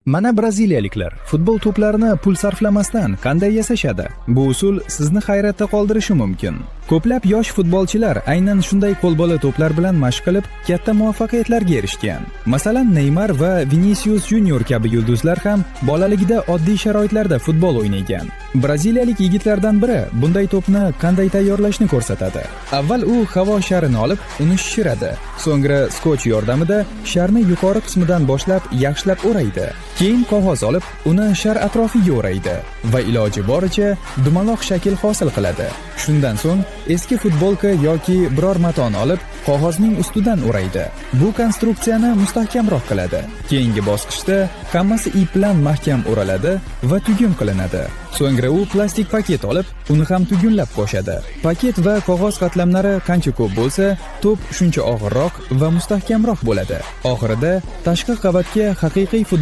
Mana braziliyaliklar futbol to'plarini pul sarflamasdan qanday yasashadi? Bu usul sizni hayratda qoldirishi mumkin. Ko'plab yosh futbolchilar aynan shunday qo'lbola to'plar bilan mashq qilib, katta muvaffaqiyatlarga erishgan. Masalan, Neymar va Vinisius Junior kabi yulduzlar ham bolaligida oddiy sharoitlarda futbol o'ynagan. Braziliyalik yigitlardan biri bunday to'pni qanday tayyorlashni ko'rsatadi. Avval u havo sharini olib, uni shishiradi. So'ngra skoch yordamida sharni yuqori qismidan boshlab yaxshilab o'raydi. Keyin qog'oz olib, uni shar atrofiga o'raydi va iloji boricha dumaloq shakl hosil qiladi. Shundan so'ng eski futbolka yoki biror matoni olib, qog'ozning ustidan o'raydi. Bu konstruksiyani mustahkamroq qiladi. Keyingi bosqichda hammasi ip bilan mahkam o'raladi va tugun qilinadi. So'ngra u plastik paket olib, uni ham tugunlab qo'shadi. Paket va qog'oz qatlamlari qancha ko'p bo'lsa, to'p shuncha og'irroq va mustahkamroq bo'ladi. Oxirida tashqi qavatga haqiqiy futbol